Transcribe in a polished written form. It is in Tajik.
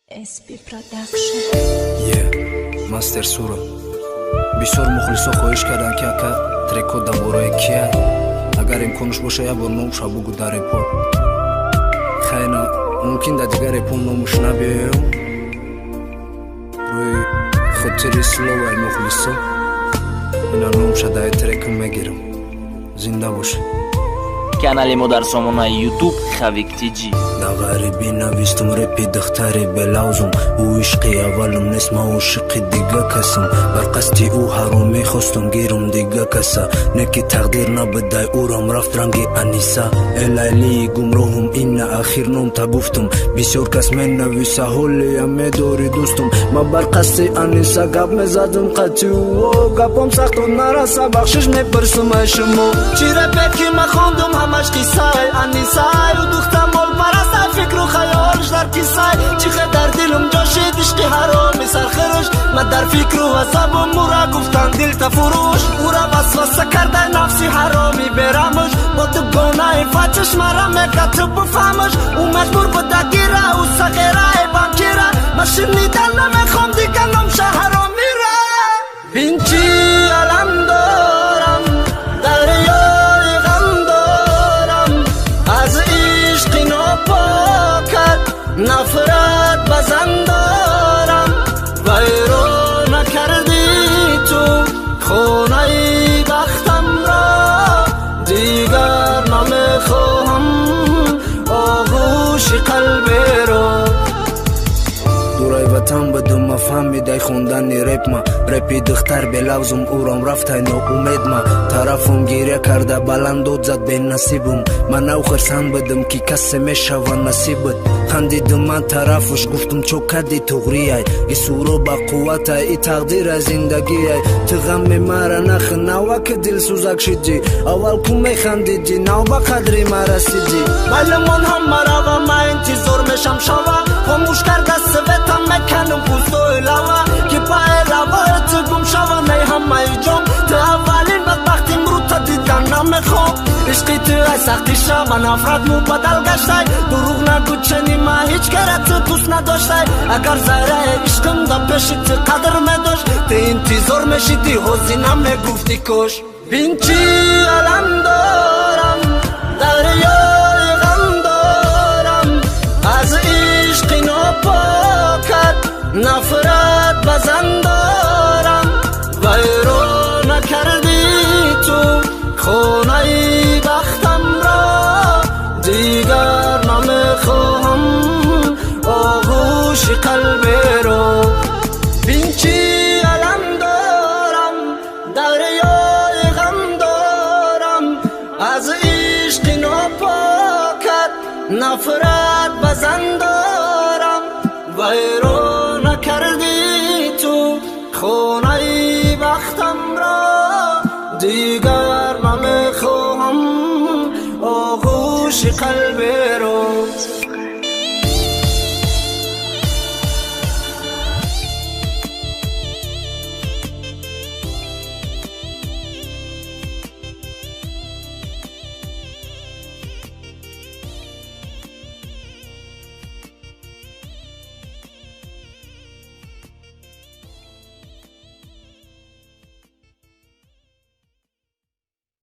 SP Production. Е Мастер Сура, бисёр мухлисо хоҳиш карданд, ки ака, треко дар бораи кия, агар имконаш боша, як бор номуша бугу дар репо. Хайна, мумкин дар дигар репо номуш набиёям, рӯи хотири словаи мухлисо ина номуша дар трекам мегирам. Зинда боша. Канали мо дар сомонаи YouTube Хавик TG. Да ғарибӣ навистум репи духтари белавзум. Ӯ ишқи аввалум нест, ман ошиқи дига касам. Бар қасди ӯ ҳаром мехостум гирум дига каса, не ки тақдир набудай, ӯрам рафт ранги Аниса. Э Лайлии гумроҳум, ина ахир номта гуфтум. Бисёр кас менависа, ҳолия медорӣ дӯстум. Ман бар қасди Аниса гап мезадум қатъи ӯ, гапом сахту нараса, бахшиш мепурсум ай шумо. Чӣ репе ки ман хондум, ҳамаш қиссаи Анисай. Ӯ духта молпарастай, фикру хаёлш дар кисай. Чӣ хел дар дилум ҷо шид ишқи ҳароми сархируш? Ман дар фикру азобум, ура гуфтан дилта фурӯш. Ура васваса кардай нафси ҳароми берамуш, бо дугонаи фатиш мара мега ту буфаҳмуш. Ӯ маҷбур буда гира, ӯ сағираи банкира. Ман шунидан намехом дига номша ҳаромира. Бин, чӣ алам дорам, дарёи ғам дорам, аз ишқи нопокат нафрат ба зан дорам. Вайрона кардӣ ту хонаи бахтамро, дигар намехоҳам оғӯши қалберо. Дурай ватан будум, ма фаҳмидай хондани репма. Репи духтар белавзум, ӯрам рафтай ноумедма. Тарафум гиря карда баланд дод зад бенасибум. Ман нав хирсанд будум, ки касе мешава насибат. Хандидум ман тарафуш, гуфтум: чо кади, туғрияй, и суро ба қувватай, и тақдира зиндагиай. Ту ғамми мара нахи, наваки дилсӯзак шидӣ. Аввал ку механдидӣ, нав ба қадри ма расидӣ. Майлимон ҳама рава, ма интизор мешам шава. Хомӯш карда светам, меканум пӯстои лава, ки паи лавои ту гум шава. Ней ҳамаи ҷон, ту аввалин бадбахти мрута дидан намехоҳ. Ишқи ту ай сахтиша ба нафрат мубаддал гаштай. Дурӯғ нагӯ, чени ма ҳеҷ кара ту дӯст надоштай. Агар зарраи ишқим да пеши ту қадр медошт, ту интизор мешидӣ, ҳозӣ намегуфтӣ кош. Бин, чӣ алам дорам, дарёи ғам дорам, аз ишқи нопокат нафрат ба зан дорам. Вайрона кардӣ ту хонаи бахтамро, дигар намехоҳам оғӯши қалберо. Бин, чӣ алам дорам, дарёи ғам дорам, аз ишқи нопокат нафрат ба зан дорам. Вайрона кардӣ ту хонаи бахтамро, дигар намехоҳам оғӯши қалберо.